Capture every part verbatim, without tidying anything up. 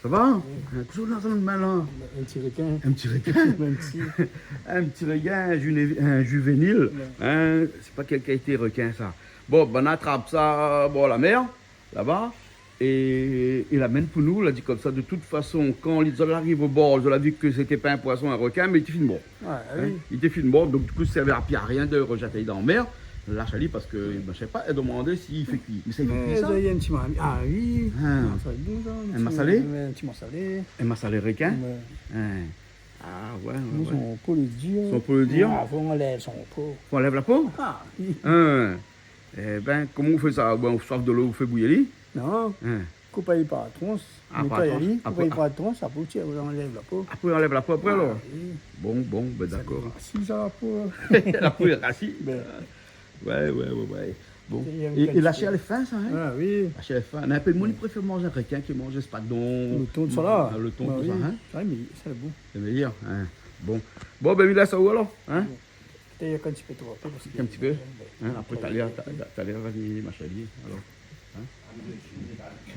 Sa va ? Oui. Hein, toujour dan in min la. In ti rekin. In ti rekin. In ti. In ti rekin, in juné-, in juvénil. Ouais. Hein, sé pa kèl kalité rekin, sa. Bon, bin, nou la trap sa, bor la mèr, laba. É, é la amenn pou nou, la di konmsa, de tout fason, kan li, zot la ariv o bor, zot la vi ke sété pa in poison, in rekin, mé li té fine mor. Ah, oui. Hein ? Li té fine mor, donk, di kou, sa i sèrv pi arien de rojèt ali dan la mèr. Lash ali parske, bin, mi koné pa, èl i domann si i fé kui. Mé sa i fé kui, sa ? Mé sa, i fé in ti mari-, ah oui. Ah. Ah, sa lé bon, sa, in ti, in masalé ? In ti masalé. In masalé rekin ? Ouais. Hein. Ah, ouais, ouais, ouais. Son po lé dir. Son po lé dir ? Ah, fo anlèv son po. Fo anlèv la po ? Ah, oui. Hein. Ébin, koman ou fé sa ? Bin, ou sof dolo, ou fé bouyi ali ? Non. Hein. Koup ali par trans. Ah, par trans. Nétoy ali, koup ali par trans, apré ou tir, ou anlèv la po. Apré, ou anlèv la po apré, alor ? Ah, oui. Bon, bon, bin, dakor. Sé rasi, sa, la po. La po lé rasi. Bin. Ouais, ouais, ouais, ouais. Bon. É, é la shèr lé fin, sa, hein ? Ah, oui. La shèr lé fin. Mé in pé d'moun i préfèr manz in rekin ke manz espadon. Le ton, sa la. Ah, le ton, tout sa, hein ? Ah, oui. Ouais, mé sa lé bon. Lé méyèr, hein. Bon. Bon, bin, mi lès aou, alor, hein ? Bon. Pétèt néna in ti pé tro, parske... In ti pé. Bin, hein, apré, talèr, ta-, ta-, talèr, va vni, machin, alor. Hein ?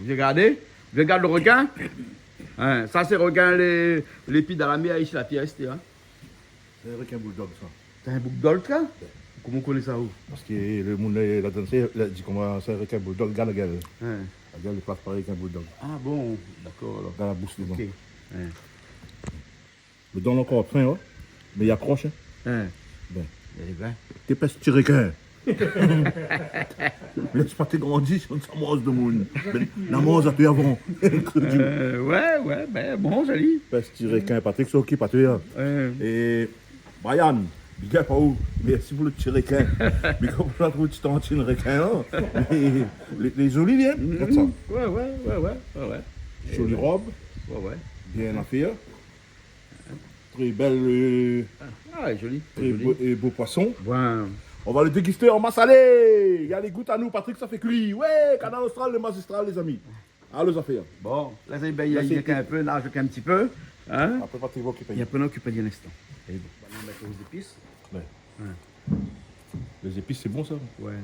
Vien gardé, vien gard le rekin. Hein, sa sé rekin lé, lé pi dan la mèr isi la pièste, hein. Sé in rekin bouldog, sa. Sé in bouldog, sa ? Ouais. Koman ou koné sa, ou ? Parske le moun, la, la dansé, la di koman sé in rekin bouldog, gard la gèl. Hein. La gèl lé pa parèy k'in bouldog. Ah bon, dakor, alor. Dan la boush, dedan. Ok. Hein. Mé dan ankor fin, ouais. Mé i akrosh, hein. Hein. Bin. Ébin. Té pès ti rekin. Lès pa té grandi, sa manz demoun. Bin, la manz atou avan. Euh, ouais, ouais, bin, bon, zoli. Pès ti rekin, Patrick, sa okip atou, hein. Hein. É Brian, big up aou. Mèrsi pou le ti rekin. Big up pou la ti tantine rekin, hein. Lé, lé zoli, hein, gard sa. Ouais, ouais, ouais, ouais, ouais, ouais. Zoli rob. Ouais, ouais. Bien afèr. Très belle, euh, ah, zoli, très zoli. Beau, euh, beau poisson. Ouais. On va le déguster en massalé. Alé, gout anou, Patrick, sa fé kui. Ouais, Kanal Austral, le magistral, les amis. Alé, zafèr. Bon, la, sé, bin, i... Là, c'est... in pé, la, avèk in ti pé, hein. Apré, Patrick va okipé. É apré, nou okip ali in instan. É bon. Maintenant, on met les épices. Ouais. Hein. Les épices, c'est bon, ça ? Ouais.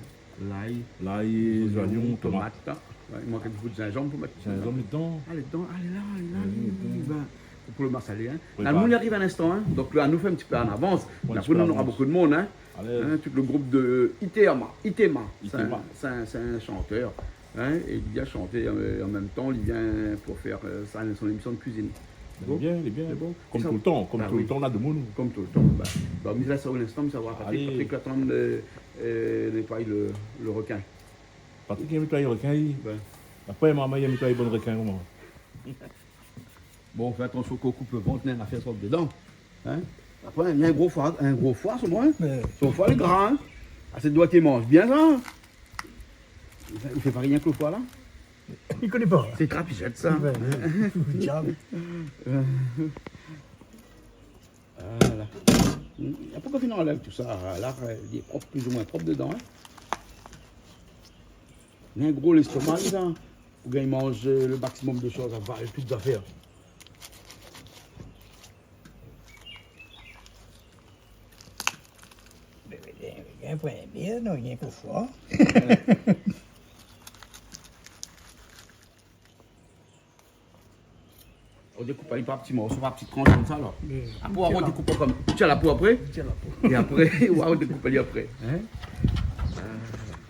L'ail. L'ail, les oignons, tomates. Ouais, i mank in ti bout zinzanm pou mèt. Zinzanm dedan. Ah, dedan, ah, lé la, lé la, oui, lé la. Pou le massalé, hein. Préparé. La, nou ariv in instan, hein. Donk, la, nou fé in ti pé an avans. Mé apré, nou nora bonpé d'moun, hein. Alé. Hein, tout le group de Itema. Itema. Itema. Sé in, sé in, sé in shantèr. Hein, é li vien shanté, euh, an mèm tan, li vien pou fé, euh, sa, son émisyon de kuizine. Lé bon ? Lé bien, lé bien. Lé bon. Kom toultan, kom toultan, na demoun. Kom toultan. Bin, mi lès aou in instan, mi sava, Patrick. Alé. Patrick, atann, euh, euh, nétoy le, le rekin. Patrick i nétoy le rekin, li. Ouais. Apré, momon i nétoy bann rekin, koman ? Bon, fé atansion kan ou koup le vant, néna in afèr i sort dedan. Hein ? Apré, néna in gro foi, in gro foi, sé bon, hein ? Ouais. Son foi lé gra, hein ? Ah, sé doi ki manz bien, sa. Ou fé, ou fé pa rien èk le foi, la ? Li koné pa. Sé trap i zèt, sa. Ouais, ouais. Diab. Voilà. Hmm. Apré, kan ou fini anlèv tout sa, la, li lé prop, plis ou moin prop dedan, hein. Néna in gro lèstoma, sa. Ou gingn manz, euh, le maximum de shoz, aval tout zafèr. Mé, mé, mé, mé, mé, non, rien ke foi. Ou dékoup ali par ti morso, par ti transh konmsa, la. Mé apré, ou dékoup konm, ou tir la po apré. Tir la po. É apré, ou dékoup ali apré. Hein ? Euh,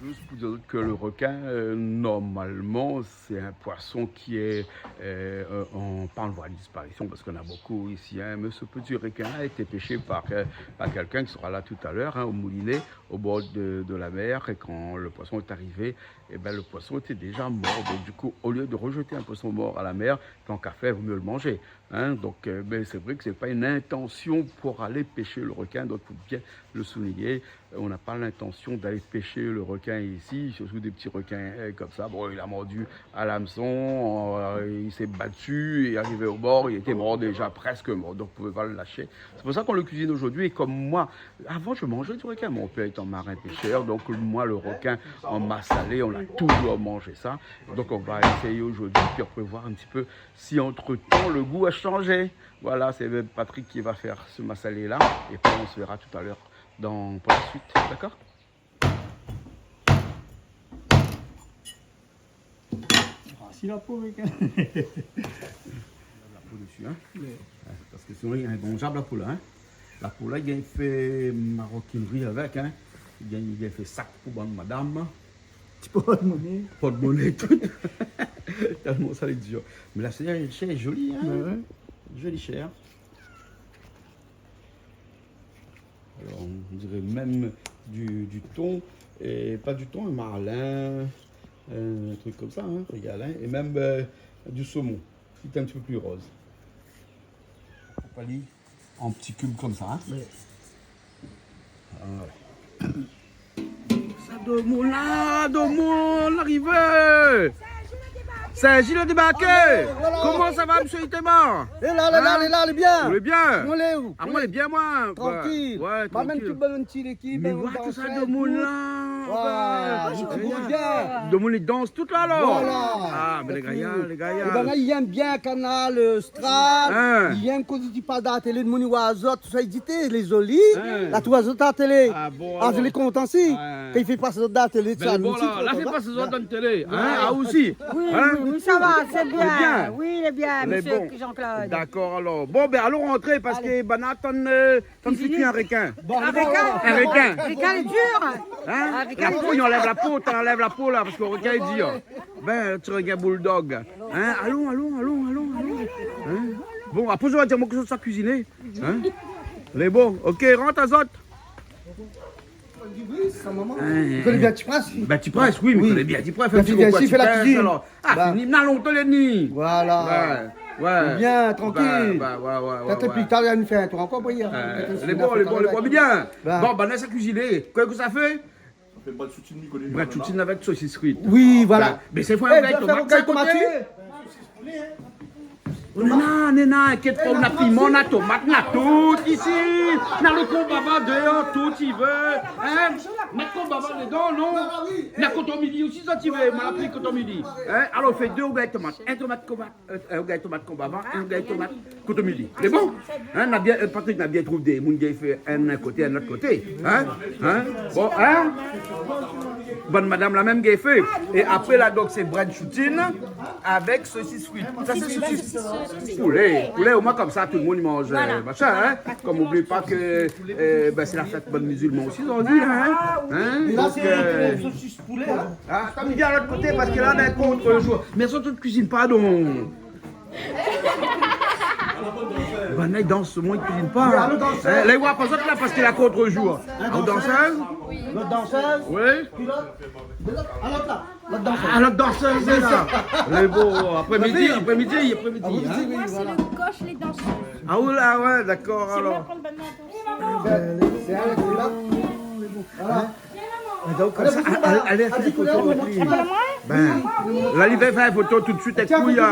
zis pou dir ke le rekin, euh, normalman, sé in poison ki lé, euh, euh, an, pa an voi de disparision, parske néna bonpé isi, hein, mé ce petit requin-là a été pêché par, euh, par quelqu'un qui sera là tout à l'heure, hein, au moulinet, au bord de, de la mer, et quand le poisson est arrivé, eh ben, le poisson était déjà mort. Donc, du coup, au lieu de rejeter un poisson mort à la mer, tant qu'à faire, vaut mieux le manger. Hein, donc, euh, mais c'est vrai que c'est pas une intention pour aller pêcher le requin, donc faut bien le souligner. Euh, on n'a pas l'intention d'aller pêcher le requin ici, surtout des petits requins, euh, comme ça. Bon, il a mordu à l'hameçon, euh, il s'est battu, et arrivé au bord, il était mort déjà, presque mort, donc on pouvait pas le lâcher. C'est pour ça qu'on le cuisine aujourd'hui, et comme moi, avant je mangeais du requin, mon père étant marin pêcheur, donc moi le requin en massalé, on a toujours mangé ça. Donc on va essayer aujourd'hui, puis après voir un petit peu si entre-temps le goût a changé. Voilà, c'est Patrick qui va faire ce massalé-là, et puis on se verra tout à l'heure dans, pour la suite, d'accord ? Ah, Si la po avèk, in. La po dési, in. Oué. In, parske sinon li lé inmanzab, la po la, in. La po la, li gingn fé marokinri avèk, in. Li gingn, li gingn fé sak pou bann madam. Ti pòtmoné. Pòtmoné, tout. Tèlman sa lé dir. Mé la shèr, shèr lé zoli, in. Oué, oué. Zoli shèr. Alors, on dirait même du, du thon, et pas du thon, un marlin, un truc comme ça, hein, regarde, hein, et même, euh, du saumon, qui est un petit peu plus rose. Coupe ali en petits cubes comme ça, hein. Oui. Voilà. Sa domoun la, domoun la arivé. Saint-Gilles la débarké. Alé, voilà. Koman sa va, mésyé Itema ? Lé la, lé la, lé la, lé bien. Ou lé bien ? Ou lé bien ? Ah, moin lé bien, moin. Trankil. Oué, trankil. Mé tout bann ti lékip, bann dansèr, tout. Mé oué, tout sa domoun la. Oué, tout domoun i dans tout la, alor. Voilà. Ah, mé lé gayar, lé gayar. É bin la, i yèm bien Kanal, euh, Austral, i yèm koté i parl dan la télé, le moun i voi azot, tousa, i di, té, lé zoli, la, tousa, azot a la télé. Ah bon, alor. Zot lé kontan si, kan i fé pas azot dan la télé, sa, nou osi, la, fé pas azot dan la télé, in, a osi. Oui, oui, oui, sa va, sé bien. Lé bien. Oui, lé bien, mésyé Jean-Claude. Dakor, alor. Bon, bin, alon rantré, parske banna i atann, euh, Tann fiti, in rekin. In rekin. In rekin. Rekin lé dir. In ? Ah, rekin lé dir. La po, i anlèv la po, i anlèv la po la, parske rekin lé dir. Bin, ti rekin bouldog. In ? Alon, alon, alon, alon, alon. In ? Bon, apré, zot va dir amoin kosa zot la kuiziné. In ? Lé bon. OK, rant azot. Ou koné bien Ti Prins ? Bin, Ti Prins, oui, mi koné bien Ti Prins. Fé in ti koukou a Ti Prins, alor. Ah, fini, na lontan lé ni. Voilà. Oué, oué. Bien, trankil. Bin, oué, oué, oué. Pétèt pli tar, nou fé in tour ankor, apré, in. Euh, lé bon, lé bon, lé bon, bien. Bon, banna sa kuiziné. Kosa ou sa fé ? Brèd shoutine avèk sosis frit. Oui, voilà. Bin, mé sé fo, é, ou gingn tomat, sa, tomat koté. Néna, néna, inkièt pa, na piman, na tomat, na tout isi. Na lo konbava déor, tout i vé. In ? Mèt konbava dedan, non ? Na koton mili osi, sa ti vé. Moin la pri koton mili. In ? Alor, fé dé rougay tomat. In tomat konbava, euh, in rougay tomat konbava, in rougay tomat koton mili. Lé bon ? In, na bien, euh, Patrick, na bien trouv dé moun ki fé inn in koté, inn lot koté. In ? In ? Bon, in ? Bann madam la mèm ki fé. É apré la, donk, sé brèd shoutine avèk sosis frit. Sa, sé sosis poulé. Poulé, omoin, konmsa, tout le moun i manz, euh, machin, in ? Konm oubli pa ke, euh, bin, sé la fèt bann mizilman osi, zordi, in ? In ? Donk, euh, sosis poulé, in ? Ah, atann, mi vien lot koté, parske la, na in kont-jour. Mé zot i kuizine pa, donk. Banna i dans, moin mi kuizine pa. In, la, i voi pa zot la, parske la kont-jour. Lot dansèz ? Oui. Lot dansèz ? Oui. Pi lot, lot la. Lot dansèz. Ah, lot dansèz lé la. Lé bon, apré-midi, apré-midi, apré-midi, in. Moin, sé le coach, lé dansèz. Ah, oula, oué, dakor, alor. Sé moin ki pran bann dansèz. Bin, sé Alex, lé la. Voilà. É donk, konmsa, alé, alé, alé fé in foto avèk li. Bin, la, li va fé in foto tout de suit avèk li, in.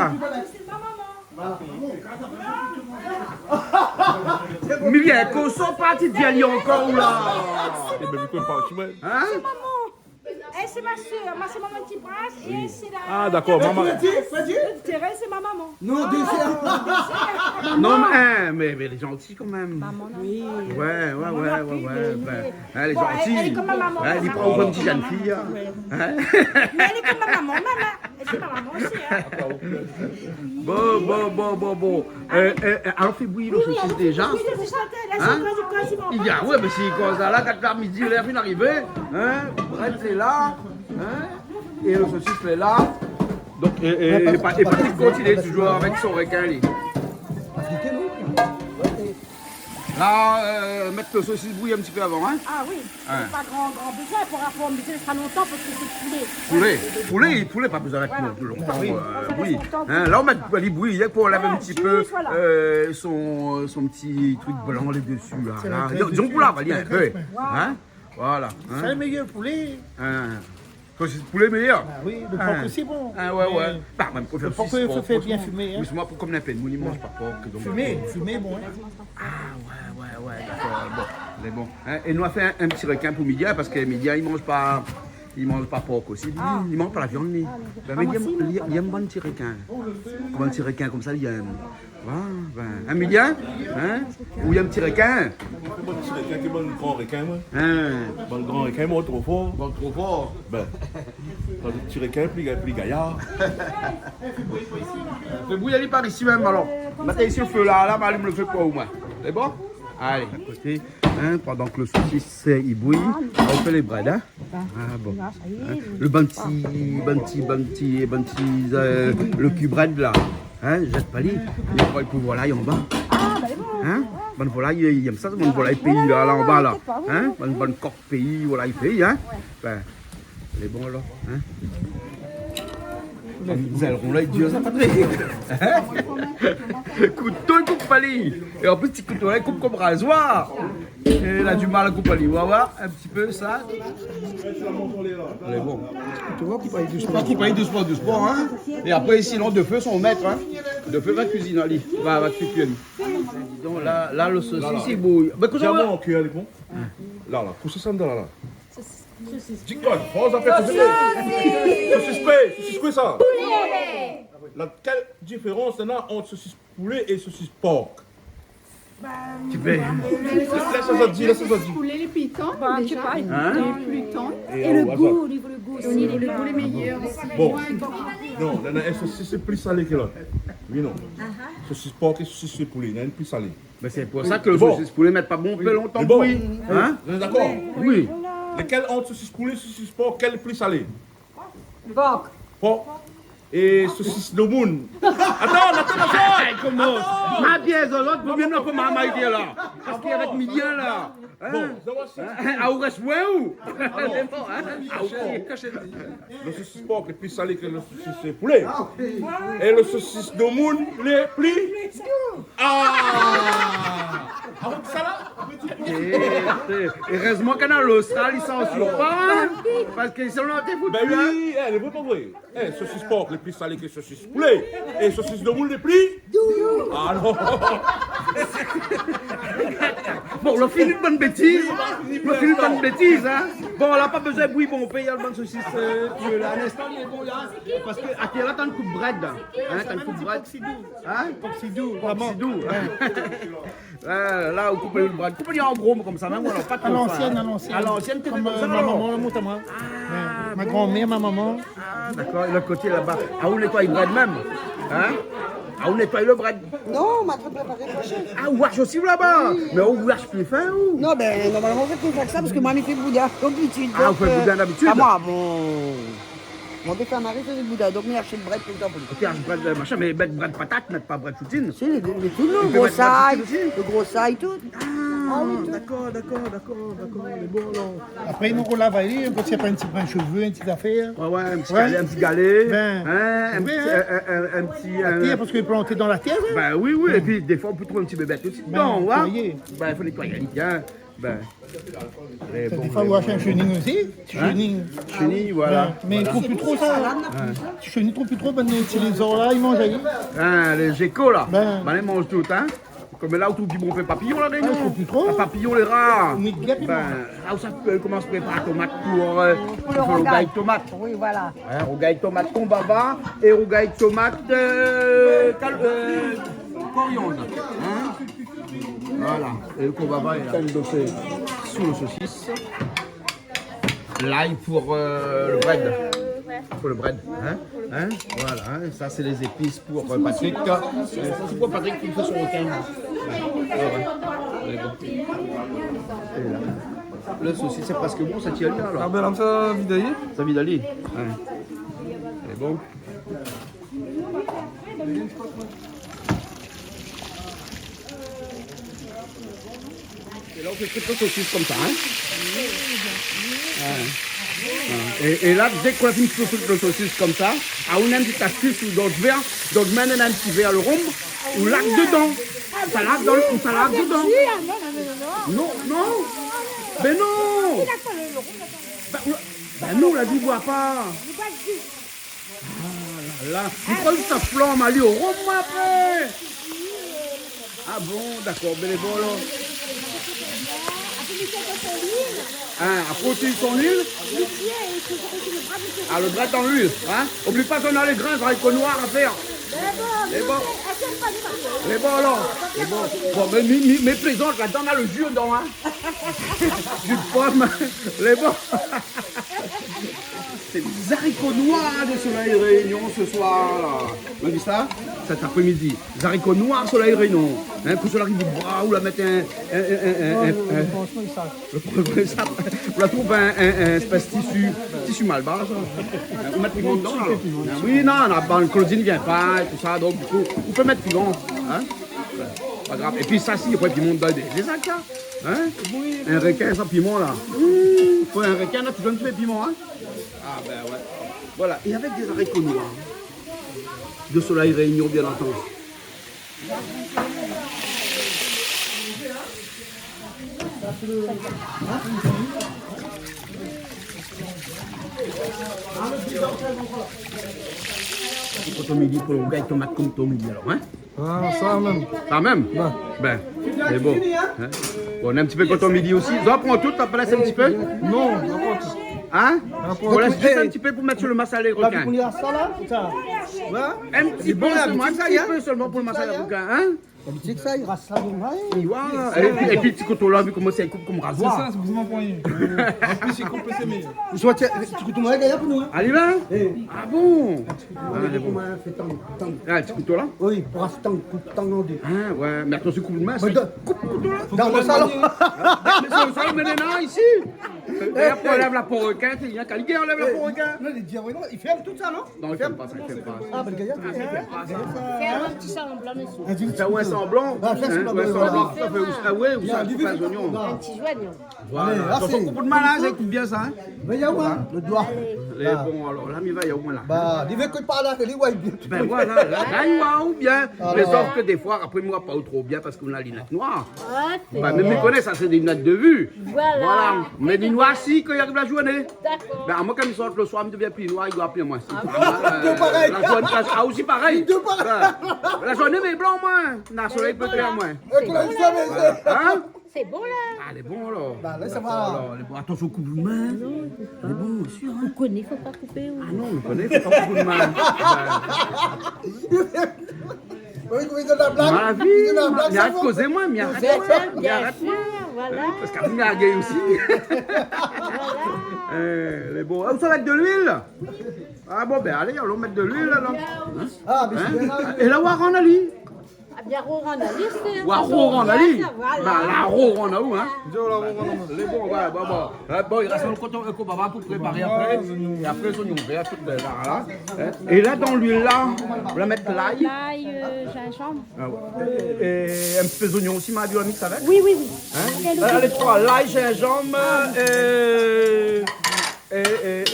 Mé bien, kosa ou parti di ali ankor, ou la ? É bin, mi koné pa, ou mèm. In ? Sé maman. Eh, sé ma sèr, ma, sé maman Ti Prins, é sé la... Ah, dakor, maman. Thérèse, sé ma maman. Non, désèr. Non, mé, in, mé, mé lé zanti kan mèm. Maman, non. Oui. Oué, oué, oué, oué, oué. Bin, in, lé zanti. Bon, èl, èl lé konm ma maman, in, li pran konm ti jenn fiy, in. Oué. In ? Mé èl lé konm ma maman, maman. É sé ma maman osi, in. Bon, bon, bon, bon, bon. Euh, euh, euh, alor, fé bouyir lo sosis déza. Oui, oui, alor, fé bouyir lo sosis déza. In ? Oué, mé si, konmsa, la, kat èr midi, lèr fine arivé, in ? Brèd lé la, in ? É lo sosis lé la. Donk, é, é, é Pa-, é Patrick i kontinié touzour avèk son rekin, li. La, euh, mèt lo sosis bouyi in ti pé avan, in ? Ah oui, pa gran, gran bezoin pou rapor, mé sa lontan parske sé poulé. Poulé, poulé, poulé, pa bezoin mèt lontan, euh, bouyi. Voilà. In, la, ou mèt ali bouyi, pou anlèv in ti pé, euh, son, son ti trik blan la dési, la. Dizon pou la, va dir in pé. In ? Voilà. Sé lo méyèr poulé. In. Sosis poulé méyèr. Ah oui, lo por osi lé bon. Ah, oué, oué. Mé lo por, i fo fé bien fimé, in. Mé sé moin, pou konm in pé, moin, mi manz pa por, donk. Fimé, fimé, bon, in. Ah, oué, oué, oué, dakor, bon, lé bon. In, é nou la fé in, in ti rekin pou Midia, parske Midia, li manz pa, Li manz pa pork osi, li, li manz pa la viann, li. Bin, mé li èm, li èm bann ti rekin. Bann ti rekin konmsa, li èm. Voilà, bin, in, Émilien, in ? Ou li èm ti rekin ? Bann ti rekin, ki bann gran rekin, moin. In. Bann gran rekin, moin, tro for. Bann tro for. Bin, bann ti rekin, pli, pli gayar. Fé bouyi ali par isi mèm, alor. Mèt isi lo fé la, la, ma alim lo fé pou ou, moin. Sé bon ? Alé, a koté, in, pandan ke lo sosis, i bouyi, nou fé lé brèd, in. A bon. In ? Lo bann ti, bann ti, bann ti, bann ti, eu, lo ki brèd la. In, zèt pa li. Li pran pou volay anba. A, bin, lé bon. In ? Bann volay, i èm sa, bann volay péi la, la anba la. In ? Bann, bann kok péi, volay péi, in ? Bin, lé bon alor, in ? Zèlron la, i di sa, Patrick. In ? Kouto, i koup pa li. É an plis, ti kouto la, i koup konm razoir. É la di mal a koup ali. Ou va voir in ti pé sa. Lé bon. Tu vois, koup ali dousman. Koup ali dousman, dousman, in. É apré, sinon, de fé son mèt, in. De fé va kuizine ali. Va, va kui ali. Di don, la, la, lo sosis i bouyi. Bin, ékout, diaman, kui ali, bon. La, la, pou sa, sa, la, la. Di koi, for zafèr, sosis. Sosis koi, sosis koi sa ? Poulet. La, kèl diférans néna ant sosis poulé é sosis pork ? Bin, ti pé. Lès sa di, lès sa di. Sosis poulé, lé pli tann, déza. Lé pli tann. É lo gou, o nivo lo gou osi, lé méyèr osi. Bon. Non, néna in sosis lé pli salé ke lot. Oui, non. Sosis pork é sosis poulé, néna inn lé pli salé. Mé sé pou sa ke lo sosis poulé i mèt pa bonpé lontan pou bouyi. In ? Zot lé dakor ? Oui. Lékèl ant sosis poulé, sosis pork, kèl lé pli salé ? Pork. Pork. É sosis domoun. Atann, atann, atann. Koman ? Atann. Ma pièz, lot, pou bien nou pa marmay la. Parske avèk Émilien la. In ? Bon, sa va, sé... In ? A, ou rès, oui, ou ? Lé bon, in ? A, ou... Lo sosis pork lé pli salé ke lo sosis poulé. É lo sosis domoun lé pli... A ! A, ou sa la ? É, é, érèzman Kanal Austral i sansir pa, in ? Parske sinon, té fouti, in ? Bin oui, é, lé vré, pa vré. É, sosis pork lé pli salé ke sosis poulé. É sosis domoun lé pli dou. A non. Bon, la fini bann bétiz. La fini bann bétiz, in. Bon, la pa bezoin bouyi, bon, ou pé alé bann sosis, eu, pou la, in instan, lé bon la. Parske, atann, la, tann koup brèd la. In, tann koup brèd. In ? Pork sidou. Pork sidou. In. Eu, la, ou koup lo brèd. Koup ali an gro, konmsa mèm, ou alor, pa tro fin, in. A lansièn, a lansièn. A lansièn, konm, konmsa, ma manman la mont amoin. A, bon. Ma granmèr, ma manman. A, dakor. É lot koté laba. A, ou nétoy brèd mèm ? In ? A, ou nétoy lo brèd ? Non, ma tout préparé, fé. A, ou ash osi laba ? Oui. Mé ou ash pli fin, ou ? Non, bin, normalman, an fèt, mi fé sa parske moin, mi fé boudin dabitid. A, ou fé boudin dabitid ? A, moin, bon. Mon pé fé mari fé boudin, donk mi ashèt brèd toultan pou li. Ou ashèt brèd, eu, machin, mé brèd, brèd patat, mé pa brèd foutine. Si, lé, lé, tout lo gro say, lo gro say, tout. A oui, tout. Dakor, dakor, dakor, dakor. Lé bon, alor. Apré, nou, ou lav ali, kan i fé in ti brin shové, in ti zafèr. Ouais, ouais, in ti galé, in ti galé. Bin, in, in ti, in, in, in ti, in, parske i plant dan la tèr, in. Bin oui, oui, épi défoi, ou pé trouv in ti bébèt osi. Bin, non, ouais. Bin, i fo nétoy ali bien. Bin, lé bon, lé bon. Défoi, ou ashèt in shening osi. In ? Shening. Shening, voilà. Bin, mé i trouv pi tro sa, in. Ouais. Shening i trouv pi tro, bin, ti lézar la, i manz ali. In, lé zéko la. Bin. Bin, i manz tout, in. Konm la, ou trouv pi bonpé papiyon, La Rényon. A, i trouv pi tro. La, papiyon lé rar. Ni gèp, i manz. Bin, la, ou sa pé komans prépar tomat pou, eu, pou lo rougay tomat. Pou lo rougay. Oui, voilà. In, rougay tomat konbava é rougay tomat, eu, kal-, eu, koriann. In ? Voilà. É lo konbava lé la. Fé in dosé sou lo sosis. Lay pou, eu, lo brèd. Pou lo brèd, in ? In ? Voilà, in ? Sa, sé lé zépis pou, eu, Patrick. Eu, sa, sé pou Patrick ki fé son rekin. Ouais, ouais, ouais. Lé bon. É la. Lo sosis, sé prèsk bon, sa, ti alé, alor. A bin, la, sa vid ali. Sa vid ali. Ouais. Lé bon. É la, ou fé kui lo sosis konmsa, in ? Ouais. Ouais. É, é la, dèk ou la fini kui lo sosis konmsa, a, ou néna in ti astis, ou dan lo vèr, dan lo min, néna in ti vèr lo rom, ou larg dedan. Ou sa larg dan, ou sa larg dedan. Non, non. Bin non. Bin, ou la, bin non, ou la di, ou boi pa. A la la, mi kroi sa flanm ali o rom, moin, apré. A bon, dakor, bin lé bon, alor. Hein, apré ou tir son luil. Ah, le brin dan luil, hein. Oubli pa k'ou na lé grin zariko noir a fèr. Lé bon. Lé bon alor. Lé bon. Bon, mé, mé, mé, mé plézant, la dan, na le ji dedan, hein. Ji de pom. Lé bon. Sé zariko noir de Soleil Réunion ce soir, la. Ou la vi sa ? Cet après-midi. Zariko noir Soleil Réunion. Hein, pou sèla ki vé boi, ou la mèt in, in, in, in, in, in, in. Non, non, non, non, sa. Le problème, sa, ou la trouv in, in, in espès tisi, tisi malbar, sa. Hein, ou mèt piman dedan, alor. Hein, oui, non, la bann Claudine vien pa, é tout sa, donk, di kou, ou pé mèt piman, hein. Pa grav. Épi sa, si, apré, piman dedan, dé, dé zak, sa. Hein ? Oui. In rekin san piman, la. Fo in rekin, la, toultan in ti pé piman, hein. Ah, ben ouais. Voilà, é avèk dé zariko noir. De Soleil Réunion, bien entendu. Koton midi pou lo gay tomat koton midi alor, hein ? Ah, sa mèm. Sa mèm ? Ben. Ben, sé bon. Hein ? Bon, na in ti pé koton midi osi. Zot i pran tout, apré lès in ti pé ? Non, non, pa tout. Hein ? Ou lès zis in ti pé pou mèt su le masalé rekin. In ti pé solman, in ti pé solman pou le masalé rekin, hein ? D'abitid sa, i ras sa, hein ? Voilà. Épi, épi ti kouto la, vi koman sa i koup konm razoir. Sé sa, sé bizman pou rien. An plis, i koup, sé méyèr. Ou soi, ti, ti kouto, moin, gayar pou nou, hein ? Alé, va. Eh. Ah bon ? Ah, lé bon. Koman i fé tang, tang. Ah, ti kouto la ? Oui, pou ras tang, koup tang an dé. Ah, ouais, mé atansion, koup out min, sa. Koup kouto la. Fo kan mèm manié. Mé sé sa, mé néna isi. Dayèr, pou anlèv la po rekin, sé bien kalité, anlèv la po rekin. Non, li di, ah ouais, non, i fèrm tout sa, non ? Non, i fèrm pa sa, i fèrm pa. Ah, ben, gayar. Fé in ti sanblan, mésyé. Fé in sanblan. Ah, fé sanblan, voilà. Sa fé, ah ouais, ou sa, koup lé zoignon. In ti zoignon. Voilà. Alé, atansion, koup out min la, sa i koup bien sa, hein. Mé i voi, hein, le doi. Lé bon, alor, la, mi voi, i voi, la. Bah, li vé ke par la, li voi bien. Ben voilà, la, la, i voi bien. Alor. Mé sof ke défoi, apré, mi voi pa tro bien parske ou na linèt noir. Ah, sé bien. Ben, mé mi koné sa, sé dé linèt de vi. Voilà. Mé mi noirsi kan i ariv la zourné. Dakor. Ben, amoin, kan mi sort le soir, mi devien pli noir, i doi pli moin. Ah bon ? Euh, la zourné, la, ah, osi parèy. Lé dé parèy. Ben, la zourné, mi lé blan, moin. Na solèy i pé klèr, moin. Voilà. Sé bon, la. Hein ? Sé bon, la. Ah, lé bon, alor. Bah, la, sa va. Dakor, alor, lé bon. Atansion, koup out min. Non, i fo pa. Lé bon, sir, hein. Ou koné, fo pa koupé, ou. Ah non, mi koné, fo pa koup out min. Oui, oui, de la blag. Ma vi, mi arèt kozé, moin, mi arèt, moin. Bien sir, bien sir, voilà. Hein, parske apré, mi gingn osi. Voilà. Eh, lé bon. Ah, ou sa mèt de luil ? Ah bon, ben, alé, alon mèt de luil, alor. Hein ? Ah, mé sé bien la. É la, ou la rann ali ? Ah, bien, ou la rann ali, sé... Ou la rann ali ? Voilà. Ben, la, ou la rann aou, hein ? Lé bon, voilà, bon, bon. Euh, bon, i rès le koton, euh, konbava pou préparé apré. É apré, zoignon vèr, tout, euh, la, la. Hein ? É la, dan luil la, ou la mèt lay. Lay, euh, zinzanm. Ah ouais. É, é in ti pé zoignon osi, ma vi, ou la mix avèk ? Oui, oui, oui. Hein ? Alé, troi, lay, zinzanm, euh, É, é, é,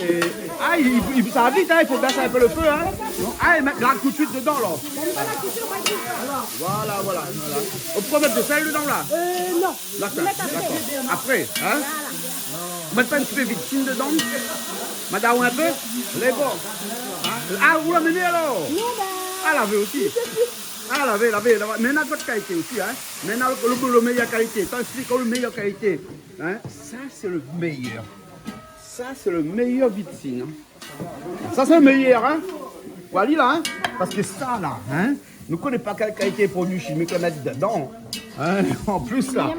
ah, i, i, sa va vit, hein, i fo bès in pé le fé, hein. Ah, é mèt la tout de suit dedan, la. Voilà, voilà, voilà. Ou pé mèt de sèl dedan, la ? Euh, non. Dakor, dakor. Apré, hein ? Ou mèt pa in ti pé vitsin dedan ? Madam, in pé ? Lé bon. Hein ? Ah, ou la mené, alor ? Non, ben, ah, lavé osi. Ah, lavé, lavé, lavé. Mé na dot kalité osi, hein. Mé na le, le, le méyèr kalité. Atann, mi èksplik aou le méyèr kalité. Hein ? Sa, sé le méyèr. Sa, sé le méyèr vitsin, hein. Sa, sé le méyèr, hein. Ou la vi la, hein. Parske sa, la, hein, nou koné pa kèl kalité produi shimik la mèt dedan. Hein, an plis, la.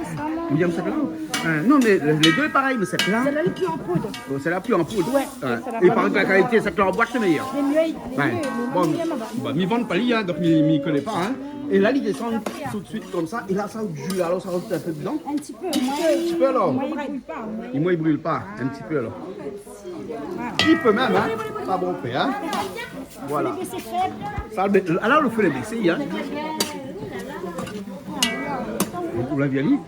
William Saint-Laurent. Hein, non, mé le, lé dé lé parèy, mé sèt-la... Sèt-la lé pli an poud. Oh, sèt-la lé pli an poud. Ouais, sèt-la lé pli an poud. Hein. I paré ke la kalité, sèt-la an boit, lé méyèr. Lé myé, lé myé, mé bon, mi vann pa li, hein, donk mi, mi koné pa, hein. É la, li désann tout de suit konmsa. É la, sa, ou di, alor, sa rajout in pé dedan. In ti pé. In ti pé, alor. Moin, i bril pa, moin. É moin, i bril pa. In ti pé, alor. Voilà. I pé mèm, hein. Pa bonpé, hein. Voilà. Sa, mé, alor, le fé lé bésé, hein. Ou la vi ali ?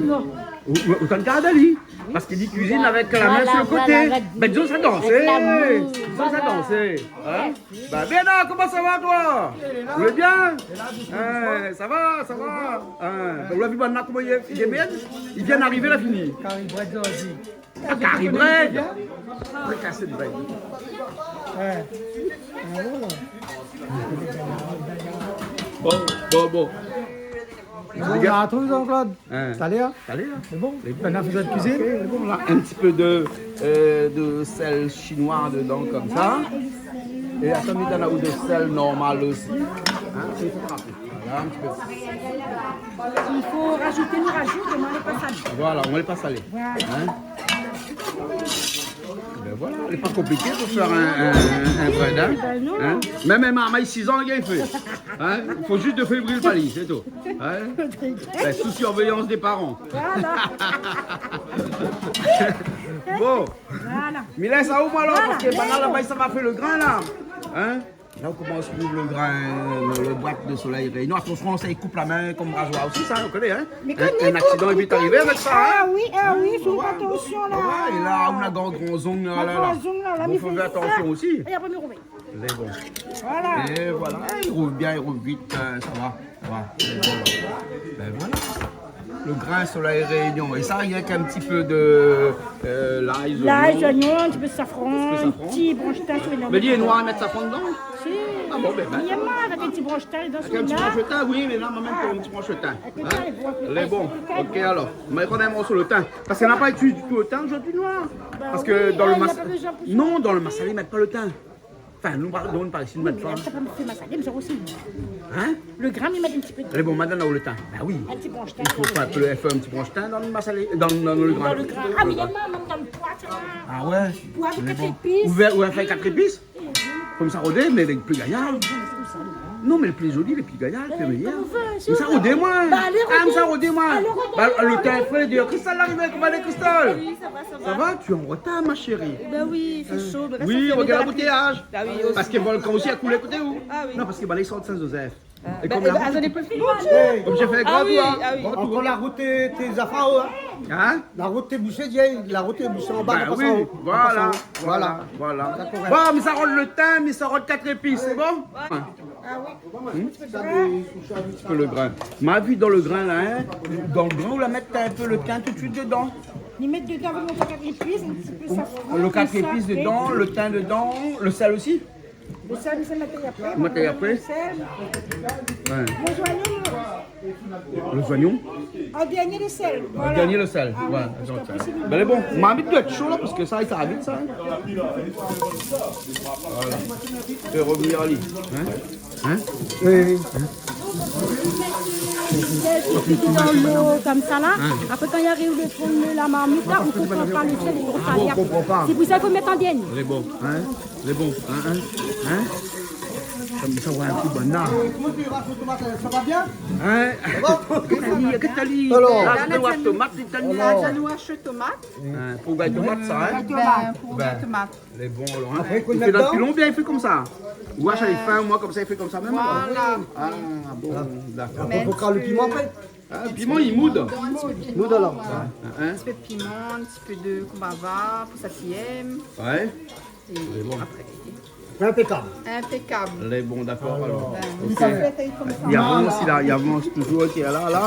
Non. Ou, ou, ou tann gard ali. Parske li kuizine avèk la min su le koté. Voilà, voilà, avèk... Ben, dizon sa i dans. Avèk lamour. Dizon sa i dans. Hein ? Ben, Bernard, koman sa va, toi ? Ou lé bien ? Hein, sa va, sa va. Hein, ben, ou la vi, banna, koman i lé, i lé bien ? I vien arivé, la fini. Kari brèd, sa osi. Ah, kari brèd. Frikasé de brèd. Ouais. Bon, bon, bon. Bon, nou artrouv, Jean-Claude. Hein. Talèr. Talèr. Sé bon. Lé bon. Bin, nou fé zot kuizine. Ok, lé bon, la. In ti pé de, euh, de sèl shinoi dedan, konmsa. É atann, mi done aou de sèl normal osi. Hein, sé trapé. Voilà, in ti pé. Si i fo rajouté, nou rajout, mé nou lé pa salé. Voilà, nou lé pa salé. Voilà. Hein ? Bin voilà, lé pa konpliké pou fé in, in, in bredin. Bin non. Hein ? Mèm in marmay sizan, li gingn fé. Hein ? I fo zis de fé bril pa li, sé tou. Hein ? Bin, sous surveillance des parents. Voilà. Bon. Voilà. Mi lès aou, moin, alor, parske banna laba, sa va fé le grin, la. Hein ? La, ou komans pou le grin, le, le boit de Soleil Réunion. Atansion, sa i koup la min konm razoir osi, sa, ou koné, hein ? Mé in, kan in aksidan lé vit arivé avèk sa, hein ? Ah oui, ah oui, fé atansion, la. Ouais, é la, ou na gran, gran zong, la, la, la. Gran zong, la, la. Bon, mi fo fé atansion osi. É apré, mi romèt. Lé bon. Voilà. É voilà. Ah, i rouv bien, i rouv vit, euh, sa va. Voilà. Lé bon. Bin voilà. Le grin Soleil Réunion. É sa, rienk in ti pé de, euh, lay, zoignon. Lay, zoignon, in ti pé de safran, in ti bransh tin, si ou vé. In ti pé safran. Mé li lé noir, mèt safran dedan ? Si. Ah bon, bin, bin. Li lé noir avèk in ti bransh tin dedan. Avèk in ti bransh tin, oui, mé la, moin mèm, in ti bransh tin. Hein ? Lé bon. Ok, alor. Mé kan mèm, ou sort le tin. Parske nou la pa itiliz ditou le tin zordi, nou. Parske dan le mas-, non, dan le massalé, i mèt pa le tin. Anfin, nou, par, nou, par isi, nou mèt pa. Oui, mé sa i fé massalé, mé sa osi. Hein ? Le grin, i mèt in ti pé de... Lé bon, madam, la, ou le tin. Bin oui. In ti bransh tin. I fo pa ke, fé in ti bransh tin dan le massalé, dan, dan le grin. Dan le grin. Ah, mé néna mèm dan le poi, sa. Ah ouais ? Poi avèk kat épis. Lé bon. Ou vé, ou vé fé kat épis ? Konmsa rodé, mé lé pli gayar. Ah, lé bon, sé konmsa, lé bon. Non, mé le pli zoli, le pli gayar, le pli méyèr. Konm ou vé, si ou vé. Konmsa rodé, moin. Bin, alé, rodé. Ah, konmsa rodé, moin. Alor, rodé. Ba, le tin fré, di Christelle. Koman i lé, Christelle ? Salut, sa va, sa va. Ça va, tu es en retard, ma chérie. Bin oui, i fé sho, mé la, oui, sa fé rogard la boutéyaz. Ah oui, osi. Parske volkan osi la koulé koté ou. Ah oui. Non, parske, ba, la, i sort Saint-Joseph. Ah, é bin, konm la, bin, atann, pé fri. Konm mi fé gran tour, hein. Ah oui, ah oui. Gran tour. Ankor la rout té, té zafar, hein. Hein ? La rout té boushé, la rout té boushé anba, an pasan. Bin oui, voilà, voilà, voilà. Dakor. Bon, mi sa rod le tin, mi sa rod kat épis, sé bon ? Ouais. Ah oui. Hmm ? In ti pé le grin. Ma vi dan le grin, la, hein. Dan le grin, ou la mèt in pé le tin tout de suite dedan. Li mèt dedan, ou mèt kat épis, in ti pé safran, le kat épis dedan, le tin dedan, le sèl osi. Le sèl, mi sa mèt apré. Mèt apré. Le sèl. Ouais. Le zoignon. Le zoignon. An dernié, le sèl. An dernié, le sèl. Voilà. Ah oui, parske apré, sé... Bin, lé bon. Marmit i doi èt sho, la, parske sa, sa i sava vit, sa, hein. Voilà. Fé revenir ali. Hein ? Hein ? Oui, oui. Sèl i fini dan lo konmsa, la. Hein ? Apré, kan i ariv le fon de la marmit, la, ou konpran pa le sèl, ou konpran pa. Ah bon, ou konpran pa. Sé pou sa i fo mèt an dernié. Lé bon, hein ? Lé bon, hein, hein, hein ? Konmsa, ouais, in ti bann la. Koman i lé, vash o tomat, sa va bien ? Hein ? Sa va ? Kèl i lé, kèl i lé ? Alor. La, sé wash tomat, lé italien. La, sé wash tomat. Hein, pou gingn tomat, sa, hein ? Bin, pou gingn tomat. Lé bon, alor, hein ? Apré, i fé dan pilon oubien i fé konmsa ? Ou ash ali fin, moin, konmsa, i fé konmsa mèm, alor ? Voilà. Ah bon, dakor. Apré, fo kal le piman apré. Ah, piman, i moud. Moud, alor. Hein ? In ti pé de piman, in ti pé de konbava, pou sak i èm. Ouais. É bon. Apré. Inpékab. Inpékab. Lé bon, dakor, alor. Bin, ok. Sa fé konmsa. I avans, i avans toujour, ok, la, la.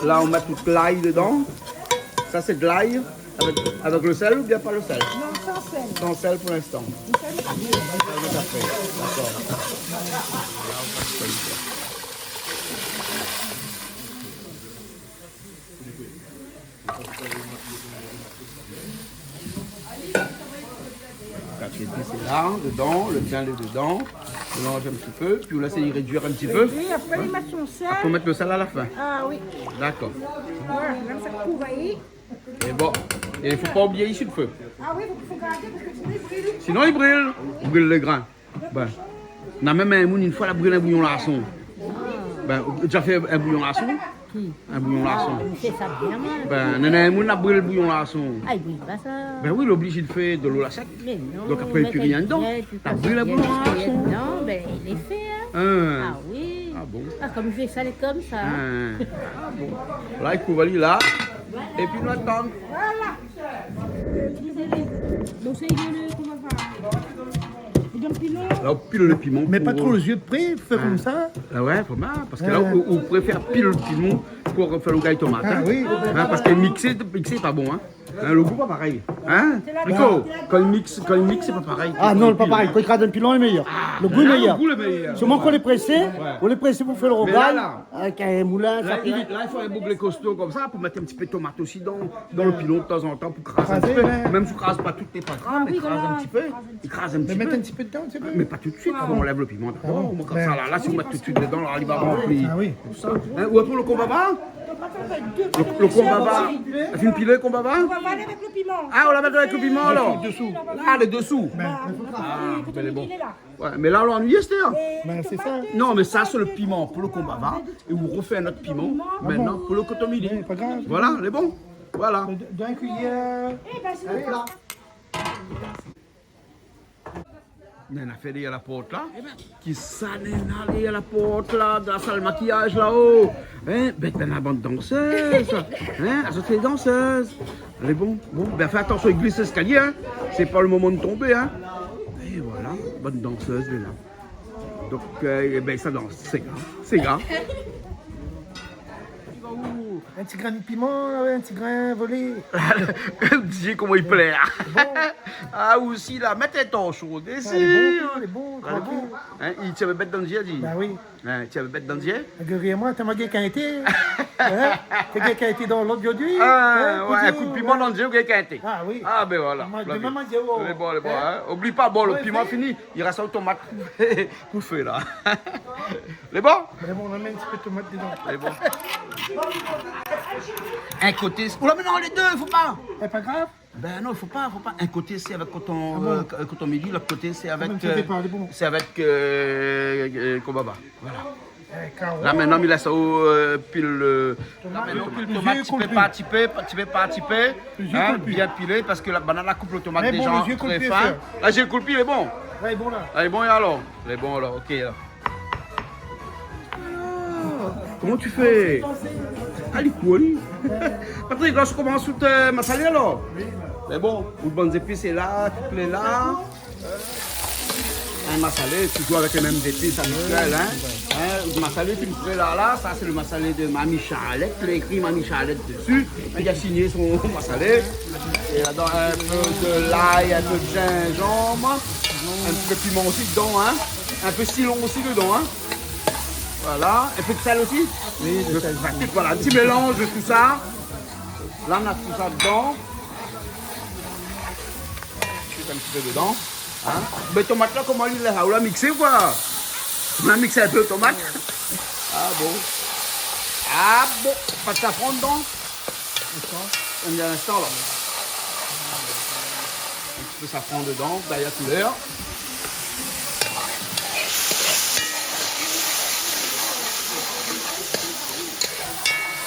La, ou mèt tout lay dedan. Sa, sé de lay. Avèk, avèk le sèl oubien pa le sèl ? Non, san sèl. San sèl pou linstan. Le sèl, sa i mèt apré. Dakor. Kat épis la, dedan, le tin lé dedan. Mélanz in ti pé, pi ou lès ali rédui in ti pé. Oui, apré, i mèt son sèl. Apré, ou mèt le sèl a la fin. Ah oui. Dakor. Voilà, konmsa, pou va É bon, é fo pa oublié isi le fé. Ah oui, fo, fo gardé parske sinon i bril. Sinon i bril, i bril le grin. Bin, na mèm in moun, in foi, la bril in bouyon larson. Bin, ou la déza fé in bouyon larson ? Ki ? In bouyon larson. Ah, mi fé sa bien, moin. Bin, nana in moun la bril bouyon larson. Ah, i bril pa sa. Bin oui, lé oblizé de fé de lo la sèk. Mé non, donk apré, mé pi rien dedan. Sa bril in bouyon larson. Non, bin, lé fé, hein. Hein. Ah oui. Ah bon ? Ah, konm mi fé sa, lé konmsa, hein. Hein. Ah bon. La, i kouv ali la. Épi nou atann. Voilà. Donk, sé le, koman sa ? Donk, pilon. La, ou pil le piman. Mé pou, pa tro euh, le zié de pré, fé konmsa. Ah ouais, fo bien, parske la, ou, ou préfèr pil le piman pou fé lo gay tomat, in. Ah oui. In, parske miksé, miksé lé pa bon, in. In, lo gou pa parèy. In ? Rico, kan i miks, kan i miks, lé pa parèy. Ah non, lé pa parèy. Kan i kraz dan pilon, lé méyèr. Lo gou lé méyèr. Solman kan ou lé présé, ou lé présé pou fé lo rougay, avèk in moulin, sa la, la, la, i fo in boug kosto konmsa pou mèt in ti pé tomat osi dan, dan lo pilon tazantan pou kraz in ti pé. Mèm si ou kraz pa tout, lé pa grav, mé kraz in ti pé. I kraz in ti pé. Mé mèt in ti pé dedan, in ti pé. Mé pa tout suit, i fo anlèv lo piman dabor. Ah bon. Moin konmsa la, la, si ou mèt tout suit dedan, la, li va ranpli. Ah oui. In, ou la pran lo konbava ? Lo, lo konbava. Ou la fine pilé konbava ? Konbava avèk lo piman. Ah, ou la mèt avèk lo piman, alor. Désou. Ah, lé désou. Ah, lé bon. Lé la. Ouais, mé la, ou la annuiyé, sété, in. Bin, sé sa. Non, mé sa, sé lo piman pou lo konbava. É ou rofé in ot piman, mintnan, pou lo koton mili. Ah bon ? Mé pa grav. Voilà, lé bon. Voilà. Mé de, d'in kuiyèr. Eh bin, sé bon. Néna fé dèrièr la port la. Kisa néna dèrièr la port la, dan la sal makiyaz la-o ? In ? Bin, néna bann dansèz. In ? Zot sé dansèz. Lé bon. Bon, bin, fé atansion, i glis léskalié, in. Sé pa lo moman de tonbé, in. É voilà, bann dansèz lé la. Donk, euh, ébin, sa dans, séga, séga. In ti grin piman, in ti grin volé. Dié, koman i plèr. Bon. Ah, osi la, mèt in torshon dési. Ah, lé bon, lé bon, trankil. In, i tien bèt dan zié, di. Ba oui. In, tien bèt dan zié. Agréyé amoin, té ma gingn kinté. In ? Té gingn kinté dan lot zordi. Ah, ouais, in kou d'piman dan zié, ou gingn kinté. Ah oui. Ah, bin voilà. Moin, domin, moin, mi di, oh. Lé bon, lé bon, in. Oubli pa, bon, lo piman fini. I rès lo tomat pou fé la. Lé bon ? Mé bon, ou la mèt in ti pé tomat dedan. Lé bon. In koté, ou la mèt dan lé dé, fo pa. Sé pa grav. Bin non, fo pa, fo pa. In koté sé avèk koton, euh, koton mili, lot koté sé avèk, euh, sé avèk, euh, euh, konbava. Voilà. La, mintnan, mi lès aou, euh, pil, euh, la, mintnan, pil tomat, ti pé par ti pé, ti pé par ti pé, in, bien pilé, parske la banna la koup lo tomat déza tré fin. La, zot i koup pi, lé bon. Ouais, bon la. Lé bon, é alor ? Lé bon, alor, OK, la. Alor, koman ou fé ? Ah, li koul. Patrick, la, ou komans tout, euh, masalé, alor ? Mé bon, tout bann zépis lé la, tout lé la. In, masalé, toujour avèk lé mèm zépis abitièl, in. In, masalé, fine pré la, la, sa sé lo masalé de Mami Charlette, la ékri Mami Charlette dési, li la signé son masalé. É ladan, in pé de lay, in pé de zinzanm, in ti pé piman osi dedan, in. In pé sitron osi dedan, in. Voilà, in pé de sèl osi. Oui, de sèl. Voilà, in ti mélanz de tout sa. La, nou na tout sa dedan. Tout in ti pé dedan. In ? Mé tomat la, koman li lé la ? Ou la miksé ou koi ? Ou la miksé in pé tomat ? Ah bon ? Ah bon ? Pa de safran dedan ? Atann in instan la. In ti pé safran dedan, dèrièr koulèr.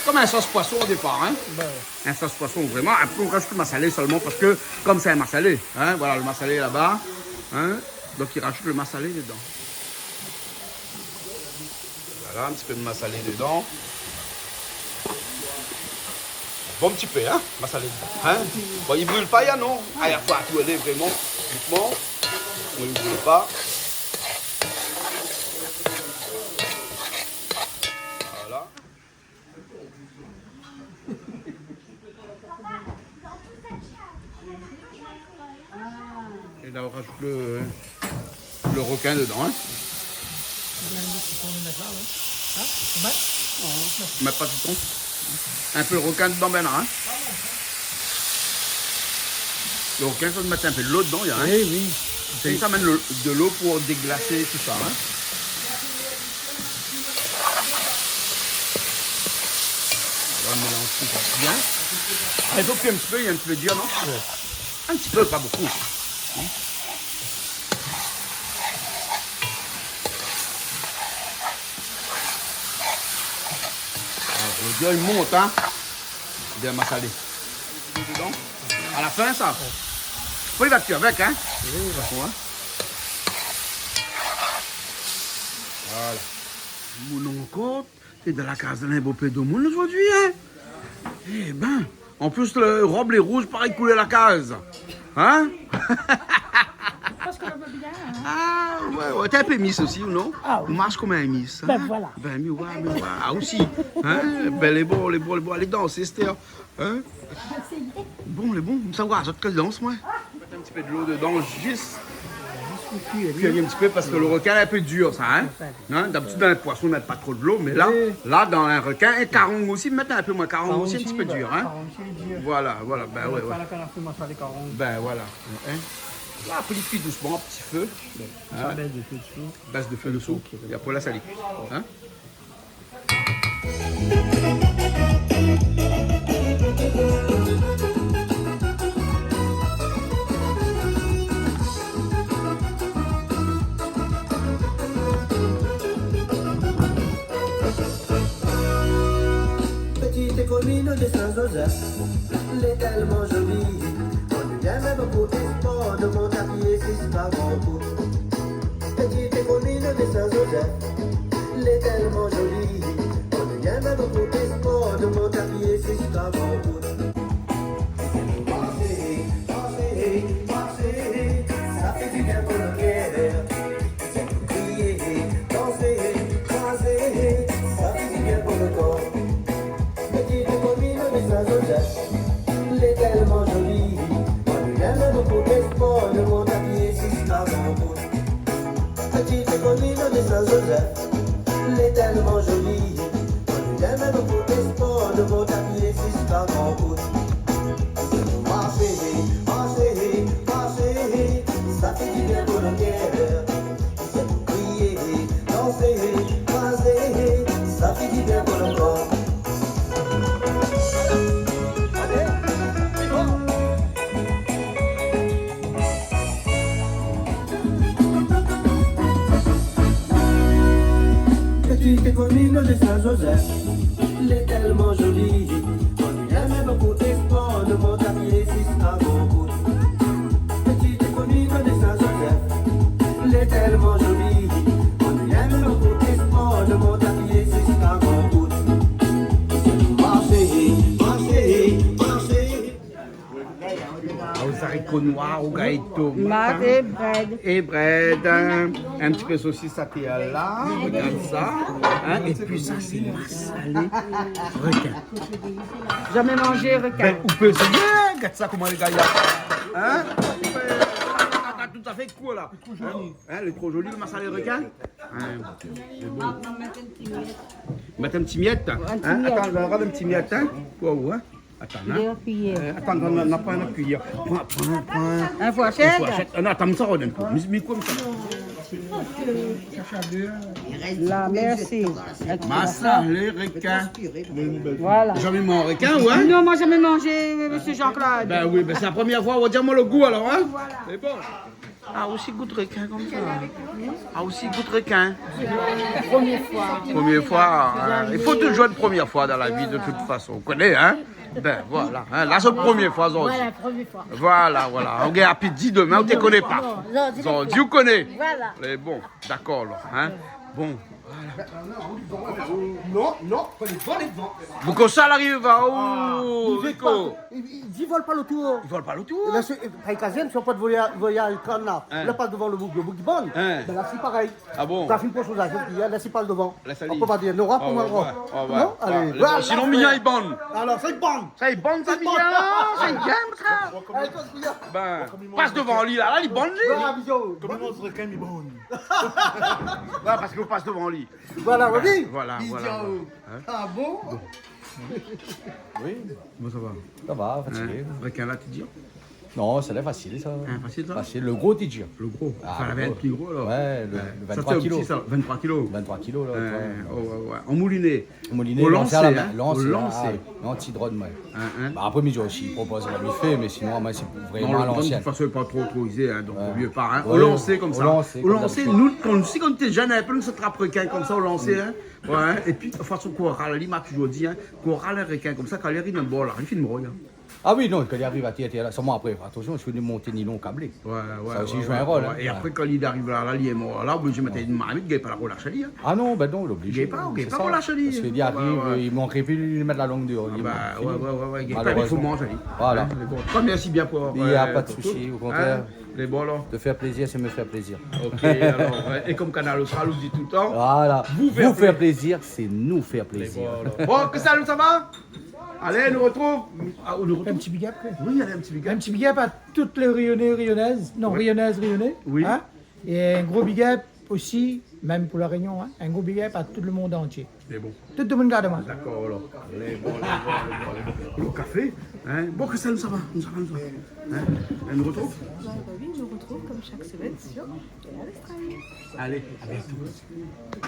Kom in sos poison o dépar, in ? Bin. In sos poison, vréman. Apré, ou razout masalé solman parske, kom sé in masalé, in, voilà, lo masalé laba, in, donk i razout lo masalé dedan. Voilà, in ti pé de masalé dedan. Bon ti pé, in, masalé, in. Bon, i bril pa, ya, non ? Ah, i fo tourné vréman dousman. Bon, i bril pa. Voilà. É la, ou razout lo, lo rokin dedan, in. Ou mèt pa sitron. In pé lo rokin dedan, bin la, in. Lo rokin, fo mèt in pé dolo dedan, ya, in. Oui, oui. Sé sa, mèm lo, dolo pou déglasé tout sa, in. On va mélanger tout ça bien. Ah, il faut cuire un petit peu, il est un petit peu dur, non ? Ouais. Un petit peu, pas beaucoup. Hein ? Ah, le gars, il monte, hein. Bien massalé. Dedans. À la fin, ça. Ouais. Faut y battre avec, hein. Oui, oui. D'accord, hein. Voilà. Mon oncle. É dan la kaz la, in bonpé de moun zordi, in. Ébin, an plis, lo rob lé rouz, parèy koulèr la kaz. In ? Pas Sa va bien, hein ? Ah, ouais, ouais. T'es un peu Miss aussi, ou non ? Ah, oui. Ou marsh konm in Miss, hein ? Ben voilà. Ben, mi oi, mi oi. Ah, osi. Hein ? Ben, lé bon, lé bon, lé bon. Alé dans, Esther. Hein ? Bon, lé bon. Sa va, zot ke dans, moin. Mèt in ti pé dolo dedan, zis. Zis pou kui, kui in ti pé, parske le rekin lé in pé dir, sa, hein ? Hein ? D'abitid, dan le poison, i mèt pa tro dolo, mé la, la, dan in rekin, é karong osi, mèt in pé moin, karong osi, in ti pé dir, hein ? Karong osi, lé dir. Voilà, voilà, ben ouais, ouais. Pa la kann a fri, moin, sa, lé karong. Ben voilà. Hein ? La, apré, li kui dousman, ti fé. Hein ? Sa bès de fé desou. Bès de fé desou. Ok, ok. É apré, la, sa li kui. Hein ? Petite commune de Saint-Joseph, lé tèlman zoli. On y a même beaucoup de sport, de monte à pied jusqu'à Grand-Côte. Petite commune de Saint-Joseph, lé tèlman zoli. On y a même beaucoup de sport, de monte à pied jusqu'à Grand-Côte. Marcher, marcher, marcher, ça fait du bien pour le cœur. Crier, danser, croiser, ça fait du bien pour le corps. Petite commune de Saint-Joseph, lé tèlman zoli. On y a même beaucoup de sport, de monte à pied jusqu'à Grand-Côte. Petite commune de Saint-Joseph, lé tèlman zoli. On y a même beaucoup de sport, de monte à pied jusqu'à Grand-Côte. Marcher, marcher, marcher, ça fait du bien pour le cœur. Crier, danser, croiser, ça fait du bien pour le corps. Petite commune de Saint-Joseph, lé tèlman zoli. On y a même beaucoup de sport, de monte à pied jusqu'à Grand-Côte. Petite commune de Saint-Joseph, lé tèlman zoli. On y a même beaucoup de sport, de monte à pied jusqu'à Grand-Côte. Marcher, marcher, marcher. Ah, zariko noir, rougay tomat, hein. Mat é brèd. É brèd, hein. In ti pé sosis, sa té la. Regard sa. Hein. É pi sa, sé masalé rekin. Zamé manzé rekin. Ben, ou pé éséyé, hein. Gard sa, koman lé gayar. Hein ? Tout à fait cool, là. Hein, lé tro zoli, le masalé rekin. Hein, lé bon. Mèt in ti mièt. In ti mièt. Hein, atann, mi rod in ti mièt, hein. Pou ou, hein. Atann, hein. Dé kiyèr. Euh, atann, non, non, non, pa in kiyèr. Pran, pran, pran. In fourshèt ? In fourshèt. Ah non, atann, sa rod in kou. Mi, mi konmsa. La, mèrsi. Masalé rekin. Voilà. Zamé manz rekin, ouais ? Non, moin zamé manzé, monsieur Jean-Claude. Ben oui, ben sé la premièr foi, ou va dir amoin le gou alor, hein ? Voilà. Sé bon. Ah, osi gout rekin konmsa. Ah, osi gout rekin. Premièr foi. Premièr foi, hein. I fo touzour in premièr foi dan la vi, de tout fason. Ou koné, hein ? Ben, voilà, hein. La, sé premièr foi, zordi. Voilà, premièr foi. Voilà, voilà. Ou gingn apéti domin, ou té koné pa. Non, non, zordi, ou koné. Voilà. Lé bon, dakor, alor, hein. Bon, voilà. Non, non, pa lé van, lé van. Bon, kan sa, la ariv, ah, ou, Rico. I, i, i vol pa lotour. I vol pa lotour. La, sé, pa i kazièm, si ou pé voyaz, voyaz kan la. Hein. La pas dovan le boug, le boug i bann. Hein. Ben la, sé parèy. Ah bon ? Kan fine pran son zafèr, la, la, sé pas dovan. La, sa li. Ou pé pa dir, non, ah, pou moin, ouais, ouais, ouais. Non ? Alé, ouais, voilà. Sinon, Mia, i bann. Alor, sa i bann. Sa i bann, sa, Mia. Sa i bann, sa. Alé, toi, Mia. Ben, pas dovan li, la, la, li bann, li. Voilà, Mia. Koman i manz rekin, li bann ? Ouais, parske ou pas dovan li. Voilà, oui. Voilà, voilà, voilà. Hein ? Ah bon ? Oui. Bon, sa va ? Sa va, fatigé. Hein ? Rekin la, ti dir ? Non, sa lé fasil, sa. Hein, fasil, sa ? Fasil. Le gro, ti dir. Le gro. Ah, le gro. Anfin, la vin pli gro, alor. Ouais, le, le vingt-trois kilos. Sa, sé in ti, sa, vingt-trois kilos. Vingt-trois kilos, la, ouais, ouais, ouais. An mouliné. An mouliné, lansé, lansé a la min, hein ? Lansé, ah oui. Non, ti drone, ouais. Hein, hein. Bah, apré, mi di osi, i propoz la vit fé, mé sinon, moin, sé vréman a lansièn. Non, le drone, de tout fason, lé pa tro otorizé, hein, donk, euh, vé myé pa, hein. Ouais, o lansé, konmsa. O lansé, konm dabitid. O lansé, nou, kan, si, kan nou té jenn, in pé, nou té trap rekin konmsa, o lansé, hein. Ouais, hein. É pi, de tout fason, koral, li, ma touzour di, hein, koral, in rekin konmsa, kan li ariv dan bor la, li fine mor, hein. Ah oui, non, kan li ariv atèr, atèr la, solman apré, atansion, si ou mont nilon kablé. Ouais, ouais, ouais, ouais. Sa osi i zoué in rol, hein. É apré, kan li ariv la, la, li lé mor la, ou lé oblizé mèt in marmit, gingn pa la roul ashali, hein. Ah non, ben non, lé oblizé. Gingn pa, gingn pa roul ashali. Sé sa. Parske li ariv, ouais, ouais, i mank pi li mèt la lang déor, li mor. Ah bah, ouais, ouais, ouais, ouais, gingn pa, mé fo manzé, li. Voilà. Hein, mé bon. Mé mèrsi bien pou, euh, pou tout. Il y a pas de souci, au contraire. Hein, lé bon, la. De faire plaisir, c'est me faire plaisir. Ok, alors, ouais. É kom Kanal Austral, nou di toultan, voilà. Vous faire plaisir, c'est nous faire plaisir. Lé bon, la. Bon, Christelle, sa va ? Alé, nou retrouv. Ah, nou retrouv. In ti big up, koi. Oui, alé, in ti big up. In ti big up à tout lé Rényoné, Rényonèz. Non, ouais. Rényonèz, Rényoné. Oui. Hein ? É in gro big up osi, mèm pou La Rényon, hein, in gro big up à tout le monde entier. Lé bon. Tout le monde garde moi. D'accord, alors. Lé bon, lé bon, lé bon, lé bon. Le café, hein. Bon, Christelle, sa va, sa va, sa va. Hein ? Nou retrouv ? Bah, bah oui, nou retrouv kom shak semèn sur Kanal Austral. Alé, à bientôt.